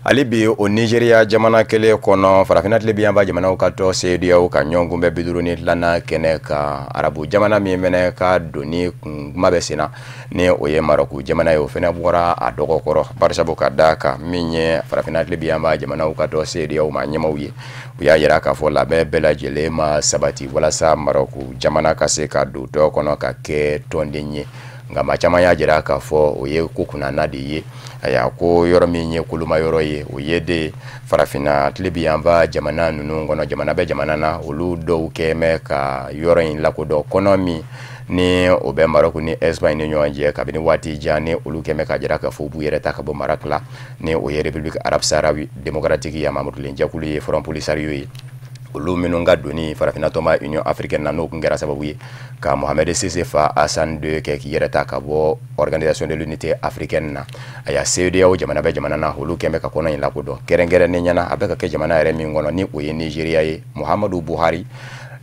Hali bi o Nigéria jamana kelen kɔnɔ, farafinna tilebinyanfan jamanaw ka tɔ CEDEAO ka ɲɔgɔn kunbɛn 52nan kɛnɛ kan, arabu jamana min fɛnɛ ka donni kun kuma bɛ sen na, ni o ye Marɔku jamana ye, o fɛnɛ bɔra a dɔgɔkɔrɔ, barisabu ka da kan min ye farafinna tilebinyanfan jamanaw ka tɔ CEDEAO ma ɲɛmaw ye, u y'a yira k'a fɔ labɛn bɛɛ lajɛlen ma sabati walasa Marɔku jamana ka se ka don tɔ kɔnɔ ka kɛ tɔnden ye. Nka maa caman y'a jira k'a fɔ o ye ko kunnana de ye. Ayiwa, ko yɔrɔ min ye koloma yɔrɔ ye, o ye de farafinna tilebinyanfan jamana ninnu kɔnɔ, jamana bɛ jamana na, olu dɔw kɛ mɛ ka yɔrɔ in lakodɔn, kɔnɔ min ni o bɛ Marɔku ni Espagne ni ɲɔgɔn cɛ kabini waati jan, ni olu kɛ mɛ ka jira k'a fɔ u b'u yɛrɛ ta ka bɔ Maroc la, ni o ye République arabe sahraoui démocratique ye, mamurulen jɛkulu ye, Front Polisario ye. Olu minnu ka donni farafinna tɔnba Union africaine na, n'o tun kɛra sababu ye ka Mohamed Sise fa Hassan II kɛ k'i yɛrɛ ta ka bɔ Organisation de l'unité africaine na. Aya, CEDEAO jamana bɛ jamana na, olu kɛn bɛ ka kɔnɔ in lakodɔn kɛrɛnkɛrɛnnen ɲɛna, a bɛ ka kɛ jamana yɛrɛ min kɔnɔ, ni o ye Nigéria ye. Muhammadu Buhari,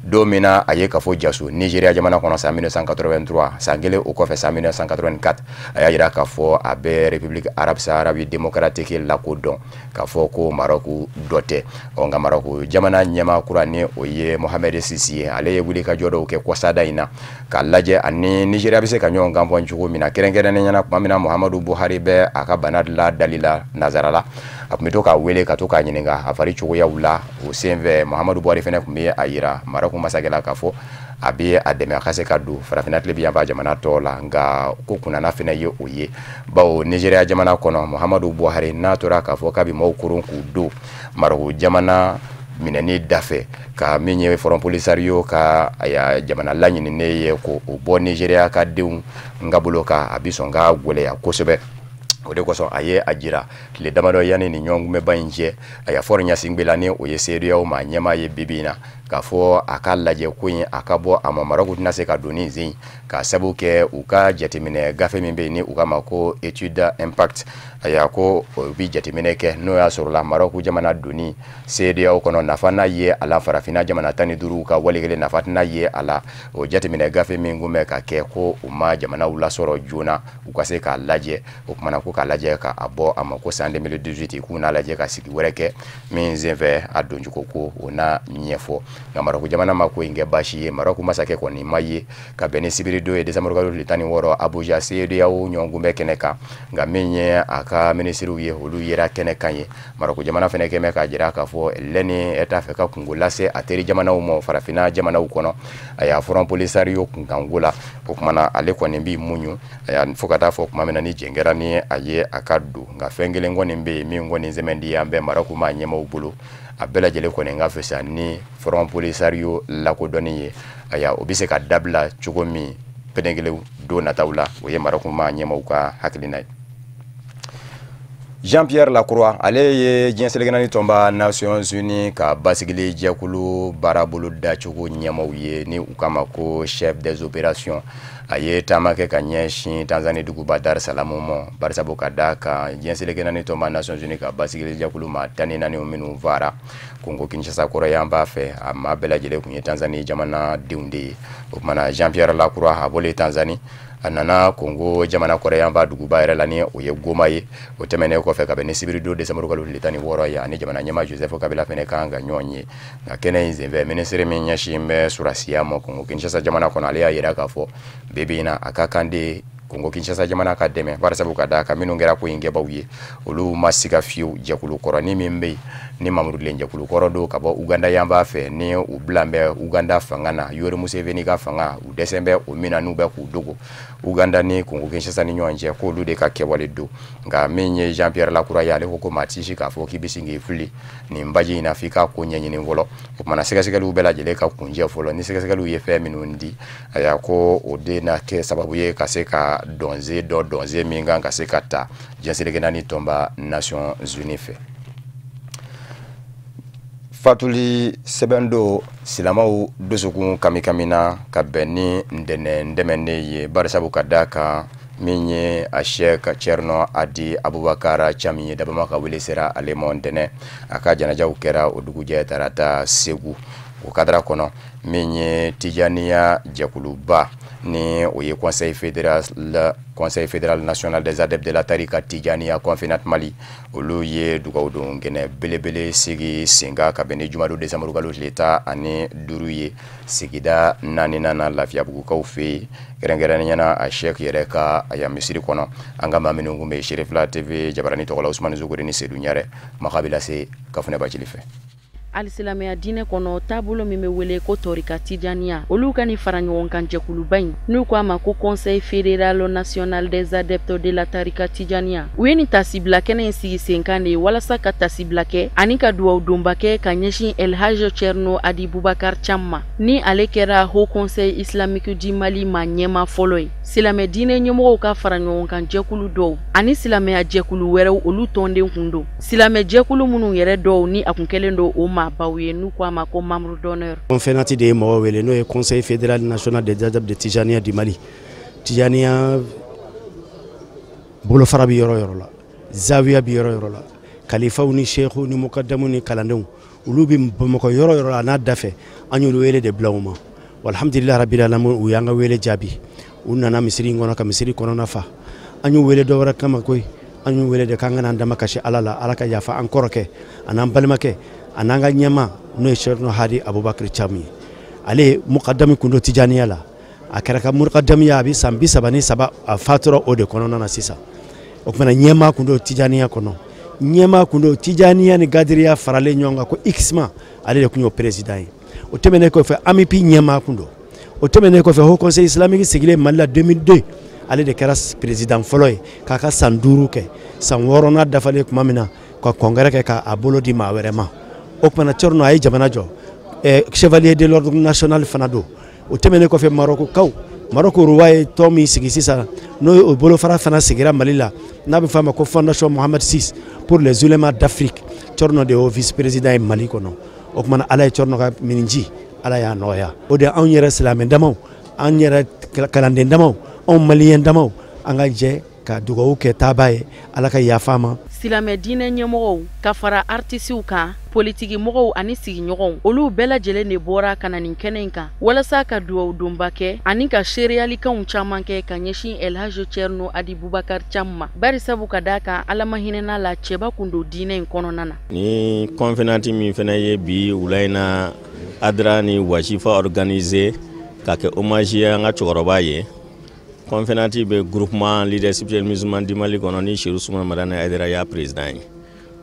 don min na a ye kafo jaso Nigéria jamana kɔnɔ san 1983, san kelen o kɔfɛ, san 1984, a y'a jira k'a fɔ a bɛ République arabe sahraoui démocratique lakodɔn, k'a fɔ ko Marɔku dɔ tɛ. Ɔ, nka Marɔku jamana ɲɛmaa kura, ni o ye Mohamed Sisi ye, ale ye wulikajɔ dɔw kɛ kɔsada in na k'a lajɛ ani Nigéria bɛ se ka ɲɔgɔn kan fɔ cogo min na, kɛrɛnkɛrɛnnenya la tuma min na Muhammadu Buhari bɛ a ka bana ladali la Nazara la, a tun bɛ to k'a wele ka to k'a ɲininka a fari cogoyaw la. O senfɛ, Muhammadu Buhari fɛnɛ tun bɛ a yira Marɔku masakɛ la k'a fɔ a bɛ a dɛmɛ a ka se ka don farafinna tilebinyanfan jamana tɔw la. Nka ko kunnana fɛnɛ ye o ye, bawo Nigéria jamana kɔnɔ, Muhammadu Buhari n'a tora k'a fɔ k'a bɛ maaw koron k'u don Marɔku jamana minɛni dafɛ, ka min ye Front Polisario ka aya jamana laɲininen ye, ko o bɔ Nigéria ka denw nga bolo kan, a bi sɔn ka gwɛlɛya kosɛbɛ. O de kosɔn a ye a jira tile damadɔ yanni ni ɲɔgɔn kunbɛnba in cɛ, a y'a Faure Gnassingbé la, ni o ye CEDEAO maa ɲɛmaa ye bi bi in na, k'a fɔ a ka lajɛ ko in a ka bɔ a ma. Marɔku tɛna se ka don ni sen, k'a sabu kɛ u ka jateminɛ gafe min bɛ yen, ni u k'a ma ko étude impact, ayiwa, ko o bi jateminɛ kɛ n'o y'a sɔrɔ la Marɔku jamana donni CEDEAO kɔnɔ, nafa n'a ye a la, farafinna jamana 15 ka wale kelen nafa tɛna ye a la. O jateminɛ gafe min kun bɛ ka kɛ, ko u ma jamanaw lasɔrɔ joona u ka se k'a lajɛ. O kumana ko k'a lajɛ k'a bɔ a ma, ko san 2018 k'u n'a lajɛ ka sigi wɛrɛ kɛ min senfɛ a doncogo ko o n'a ɲɛfɔ. Nka Marɔku jamana ma ko in kɛ baasi ye. Marɔku masakɛ kɔni ma ye ka bɛn ni sibiridon ye, desanburu kalo tile 16, Abuja CEDEAO ɲɔgɔnkunbɛn kɛnɛ kan. Nka min ye a ka minisiriw ye, olu yera kɛnɛ kan ye. Marɔku jamana fɛnɛ kɛn bɛ k'a jira k'a fɔ lɛni ɛ t'a fɛ ka kungo lase a teri jamanaw ma farafinna jamanaw kɔnɔ, a y'a Front Polisario kunkanko la. O kumana ale kɔni b'i muɲu, a y'a fo ka taa fɔ tuma min na ni jɛn kɛra ni a ye a ka don. Nka fɛn kelen kɔni bɛ yen min kɔni sɛmɛndiya an bɛ Marɔku maa ɲɛmaaw bolo, a bɛɛ lajɛlen kɔni ka fisa ni Front Polisario lakodɔnni ye. Aya, o bɛ se ka dabila cogo min pɛnɛnkelen don nataw la, o ye Marɔku maa ɲɛmaaw ka hakilina ye. Jean-Pierre Lacroix, ale ye diɲɛ seleke tɔnba Nations Unies ka basigili jɛkulu baarabolo dacogo ɲɛmaw ye, ni u kama ko chef des opérations. A ye taama kɛ ka ɲɛsin Tanzanie duguba Dar es Salaam ma, barisabu ka da kan diɲɛ seleke tɔnba Nations Unies ka basigili jɛkulu maa 14 minnu fara Congo Kinshasa kɔrɔ yan b'a fɛ, a maa bɛɛ lajɛlen tun ye Tanzanie jamanadenw de ye. O kumana Jean-Pierre Lacroix a bɔlen Tanzanie, a nana Congo jamana kɔrɔyanba duguba yɛrɛ la, ni o ye Goma ye. O tɛmɛnen kɔfɛ, ka bɛn ni sibiridon décembre kalo tile 16 ye, ani jamana ɲɛmaa Joseph Kabila fɛnɛ kan ka ɲɔgɔn ye. Nka kɛnɛ in senfɛ, minisiri min ɲɛsin bɛ surasiya ma Congo Kinshasa jamana kɔnɔ, ale y'a yira k'a fɔ bi bi in na a ka kan de Congo Kinshasa jamana ka dɛmɛ, barisabu ka d'a kan minnu kɛra ko in kɛbaw ye, olu ma siga fiyewu. Jɛkulu kɔrɔnin min bɛ yen ni Mamurudilen jɛkulu kɔrɔ don ka bɔ Uganda yan b'a fɛ, ni u bilan bɛ Uganda fanga na, Yoweri Museveni ka fanga, u dɛsɛ bɛ o min na, n'u bɛ k'u dogo Uganda ni Congo Kinshasa ni ɲɔgɔn cɛ, k'olu de ka kɛwale don. Nka min ye Jean Pierre Lacroix ye, ale ko maa ti si k'a fɔ k'i bɛ sin k'i fili nin baji in na f'i k'a ko ɲɛɲini fɔlɔ. O kumana sɛgɛsɛgɛliw bɛɛ lajɛlen ka kunjɛ fɔlɔ, ni sɛgɛsɛgɛliw ye fɛn minnu di, ayiwa, ko o de na kɛ sababu ye ka se ka dɔnze dɔ dɔnze min kan ka se ka ta diɲɛ seleke naani tɔnba Nations Unies fɛ. Fatuli sɛbɛn don silamaw dusukun kamikamina ka bɛn ni ntɛnɛn tɛmɛnen ye, barisabu ka da kan min ye a Cheikh Thierno Adi Abubakar Thiam ye, dabama ka wele sera ale ma ntɛnɛn. A ka janajaw kɛra o dugujɛ tarata Segu. O kadara kɔnɔ, min ye Tijaniya jɛkuluba, ni o ye Conseil fédéral national des adeptes de la tarika Tijaniya Confédérat Mali, olu ye dugawudon kɛnɛ belebele sigi sen kan ka bɛn ni jumadon décembre kalo tile 15 ye, sigida 4nan na Lafiyabugukaw fɛ yen, kɛrɛnkɛrɛnnenya na a Cheikh yɛrɛ ka aya misiri kɔnɔ. An ka maa minnu kun bɛ Serifila TV jabarani tɔgɔ la, Usumani Zogori ni Sedu Ɲarɛ, Maka bɛ lase Kafunɛ Bacili fɛ. Alisilamɛya diinɛ kɔnɔ taabolo min bɛ wele ko tɔrika tijaniya, olu ka nin fara ɲɔgɔn kan jɛkuluba in, n'u ko a ma ko Conseil fédéral national des adeptes de la tarika tijaniya, u ye nin tasibila kɛnɛ in sigi sen kan de ye walasa ka tasibila kɛ ani ka duwawu donba kɛ ka ɲɛsin El Hadj Thierno Adi Boubacar Thiam ma, ni ale kɛra Haut Conseil islamique du Mali ma ɲɛma fɔlɔ ye. Silamɛ diinɛ ɲɛmɔgɔw ka fara ɲɔgɔn kan jɛkulu dɔw ani silamɛya jɛkulu wɛrɛw, olu tɔnden kun don. Silamɛ jɛkulu minnu yɛrɛ dɔw ni a kun kɛlen don o ma baw ye, n'u ko a ma ko membre d'honneur. Confédérat de ye mɔgɔ wele, n'o ye Conseil fédéral national des adeptes de Tijaniya du Mali. Tijaniya bolofara bɛ yɔrɔ yɔrɔ la, zawiya bɛ yɔrɔ yɔrɔ la, kalifaw ni seikhu ni mukadamu ni kalandenw, olu bɛ Bamakɔ yɔrɔ yɔrɔ la n'a dafɛ, an y'olu wele de bila u ma. Alhamdulilahi rabbil alamin, u y'an ka wele jaabi. U nana misiri in kɔnɔ ka misiri kɔnɔna fa. An y'u wele dɔ wɛrɛ kama koyi, an y'u wele de k'an kana an dama kasi Ala la, Ala ka yafa an kɔrɔkɛ an'an balimakɛ an'an ka ɲɛma, n'o ye Thierno Hadi Abubakar Thiam ye. Ale mukadami kun don Tijaniya la, a kɛra ka mukadamiya a bɛ san 33, a fatura o de kɔnɔna na sisan. O kumana ɲɛma kun don Tijaniya kɔnɔ, ɲɛma kun don Tijaniya ni Gadiriya faralen ɲɔgɔn kan ko Xma, ale de kun y'o président ye. O tɛmɛnen kɔfɛ, AMIPI ɲɛma kun don. O tɛmɛnen kɔfɛ, Haut Conseil islamique sigilen Mali la 2002, ale de kɛra président fɔlɔ ye k'a ka san 5 kɛ. San 6nan dafalen tuma min na, ka congrès kɛ k'a bolo di maa wɛrɛ ma. O kumana Thierno a ye jamana jɔ, chevalier de l'ordre national fana don. O tɛmɛnen kɔfɛ, Marɔkukaw, Marɔku roi ye tɔn min sigi sisan, n'o ye o bolofara fana sigira Mali la, n'a bɛ f'a ma ko Fondation Mohamed VI pour les oulémas d'Afrique, Thierno de y'o vice président ye Mali kɔnɔ. O kumana Ala ye Thierno ka miniji, Ala y'a nɔgɔya. O de anw yɛrɛ silamɛ damaw, an yɛrɛ kalanden damaw, anw maliyɛn damaw, an ka jɛ ka dugawu kɛ taaba ye, Ala ka yafa ma. Silamɛ diinɛ ɲɛmɔgɔw ka fara artisiw kan, politiki mɔgɔw ani sigiɲɔgɔnw, olu bɛɛ lajɛlen de bɔra ka na nin kɛnɛ in kan walasa ka duwawu donba kɛ ani ka seereyalikanw caman kɛ ka ɲɛsin El Hadj Thierno Adi Boubacar Thiam ma, bari sabu ka d'a kan Ala ma hinɛna la cɛba kun don diinɛ in kɔnɔna na. Ni conférence min fana ye bi wula in na Adra ni Wasifa organisé ka kɛ hommage ye an ka cɛkɔrɔba ye. Conférence bɛ groupement leadership musulman du Mali kɔnɔ ni Chérif Ousmane Madani Haidara y'a président ye.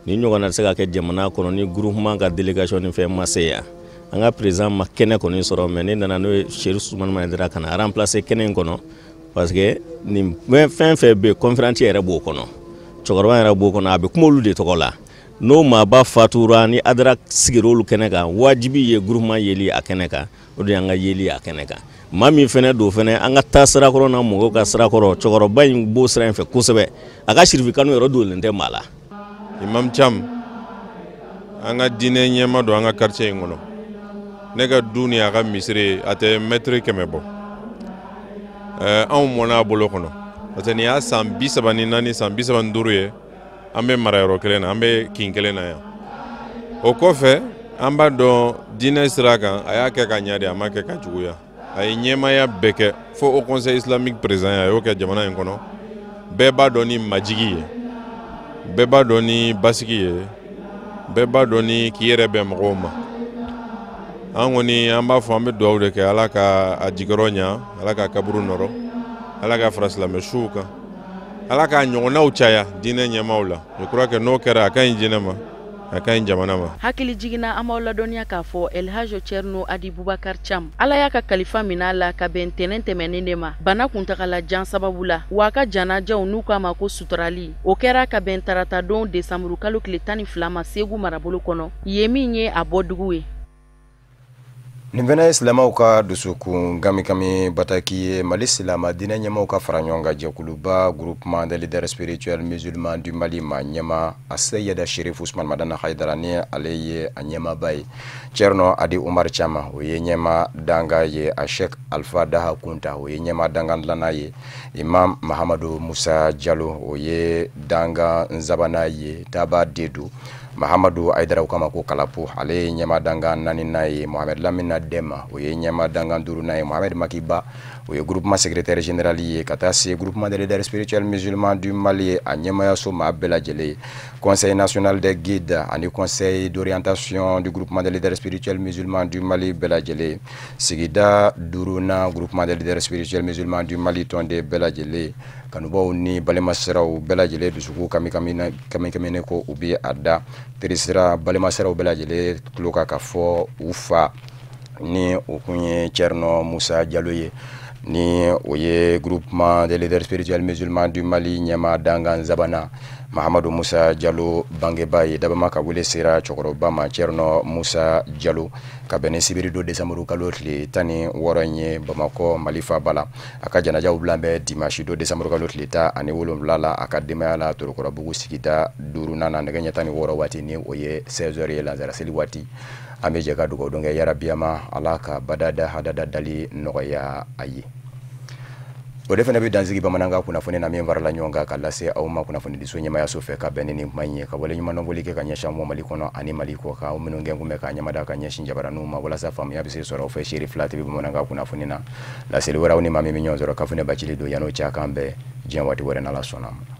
Ni ɲɔgɔnna tɛ se ka kɛ jamana kɔnɔ ni groupement ka délégation ni fɛn ma se yan. An ka président ma kɛnɛ kɔni sɔrɔ, mais ne nana n'o ye Chérif Ousmane Madani Haidara ka na remplacer kɛnɛ in kɔnɔ, parce que nin fɛn fɛn bɛ conférence yɛrɛ b'o kɔnɔ, cɛkɔrɔba yɛrɛ b'o kɔnɔ, a bɛ kuma olu de tɔgɔ la. N'o maaba fatura ni Adra sigira olu kɛnɛ kan, wajibi ye groupement yeli a kɛnɛ kan, o de y'an ka yeli a kɛnɛ kan. Maa min fɛnɛ don fɛnɛ, an ka taa sirakɔrɔ n'a mɔgɔw ka sirakɔrɔ, cɛkɔrɔba in b'o sira in fɛ kosɛbɛ. A ka sirifikanu yɛrɛ dogolen tɛ maa la. Imam Thiam, an ka diinɛ ɲɛma don an ka quartier in kɔnɔ. Ne ka du ni a ka misiri a tɛ mɛtiri 100 bɔ. Anw mɔnna a bolo kɔnɔ parce que nin y'a san 34 san 35 ye an bɛ marayɔrɔ kelen na, an bɛ kin kelen na yan. O kɔfɛ an b'a dɔn diinɛ sira kan a y'a kɛ ka ɲa de, a ma kɛ ka juguya. A ye ɲɛmaaya bɛɛ kɛ fo au conseil islamique président a y'o kɛ jamana in kɔnɔ. Bɛɛ b'a dɔn ni majigi ye, bɛɛ b'a dɔn ni basigi ye, bɛɛ b'a dɔn ni k'i yɛrɛ bɛn mɔgɔw ma. An kɔni an b'a fɔ an bɛ dugawu de kɛ Ala ka a jigiyɔrɔ ɲa, Ala ka kaburu nɔrɔ, Ala ka fara silamɛ suw kan, Ala k'a ɲɔgɔnnaw caya diinɛ ɲɛmaaw la. Je crois que n'o kɛra a ka ɲi diinɛ ma, a ka ɲi jamana ma. Hakili jiginna an b'aw ladɔnniya k'a fɔ Elhaji Thierno Adi Boubacar Thiam Ala y'a ka kalifa minɛ a la ka bɛn ntɛnɛn tɛmɛnen de ma bana kuntagala jan sababu la, wa a ka janajaw n'u k'a ma ko suturali o kɛra ka bɛn tarata don desanburu kalo tile 12 ma Segu marabolo kɔnɔ, yen min ye a bɔdugu ye. Nin fana ye silamɛw ka dusukun kamikami bataki ye. Mali silamɛ diinɛ ɲɛmaaw ka fara ɲɔgɔn kan jɛkuluba groupement des leaders spirituels musulmans du Mali ma ɲɛma Aseyida Sherif Usman Madani Hayidara ni ale ye a ɲɛmaaba ye. Thierno Adi Umar Thiam o ye ɲɛma danga ye, a Sheikh Alpha Daha Kunta o ye ɲɛma danga dilanna ye, Imam Mahamadu Musa Jalo o ye danga nzabana ye, Taba Dedu Mahamadu Hayidara kama ko Kalapo ale ye ɲɛma danga 4nan ye, Mohamed Lamina Dema o ye ɲɛma danga 5nan ye, Mohamed Makiba o ye groupement secrétaire général ye, ka taa se groupement des leaders spirituels musulmans du Mali a ɲɛmayaso maa bɛɛ lajɛlen, conseil national des guides ani conseil d'orientation du groupement des leaders spirituels musulmans du Mali bɛɛ lajɛlen, sigida 5nan groupement des leaders spirituels musulmans du Mali tɔnden bɛɛ lajɛlen, kanubaw ni balimasiraw bɛɛ lajɛlen dusukun kami ko u bɛ a da terisira balimasiraw bɛɛ lajɛlen tulo kan ka fɔ u fa ni o kun ye Thierno Musa Jalo ye, ni o ye groupement des leaders spirituels musulmans du Mali ɲɛma dangan zabana Mahamadu Musa Jalo bangebaa ye. Dabama ka wele sera cɛkɔrɔba ma Thierno Musa Jalo ka bɛn ni sibiri don desanburu kalo tile 16 ye Bamakɔ Mali faaba la. A ka janajaw bilan bɛ dimanche don desanburu kalo tile 17 la a ka denbaya la Torokɔrɔbugu sigida 5nan na nɛgɛ ɲɛ 16 waati ni o ye 16h ye lansara seli waati. An bɛ jɛ ka dugawu don kɛ yarabiyama Ala ka badada hadada dali nɔgɔya a ye. O de fana bɛ dansigi bamanankan kunnafoni na min farala ɲɔgɔn kan ka lase aw ma kunnafonidiso ɲɛmayaso fɛ ka bɛn ni nin kuma in ye, ka waleɲuman dɔn kɛ ka ɲɛsin aw ma Mali kɔnɔ ani Mali kɔ kan, aw minnu gɛn kun bɛ ka ɲɛmada ka ɲɛsin jabaraninw ma walasa faamuya bɛ se sɔrɔ aw fɛ Seri 2 TV bamanankan kunnafoni na. Laseli wɛrɛw ni maa min bɛ ɲɔgɔn sɔrɔ Kafune Bacili don, yan'o cɛ a k'an bɛn diɲɛ waati wɛrɛ n'Ala sɔnna ma.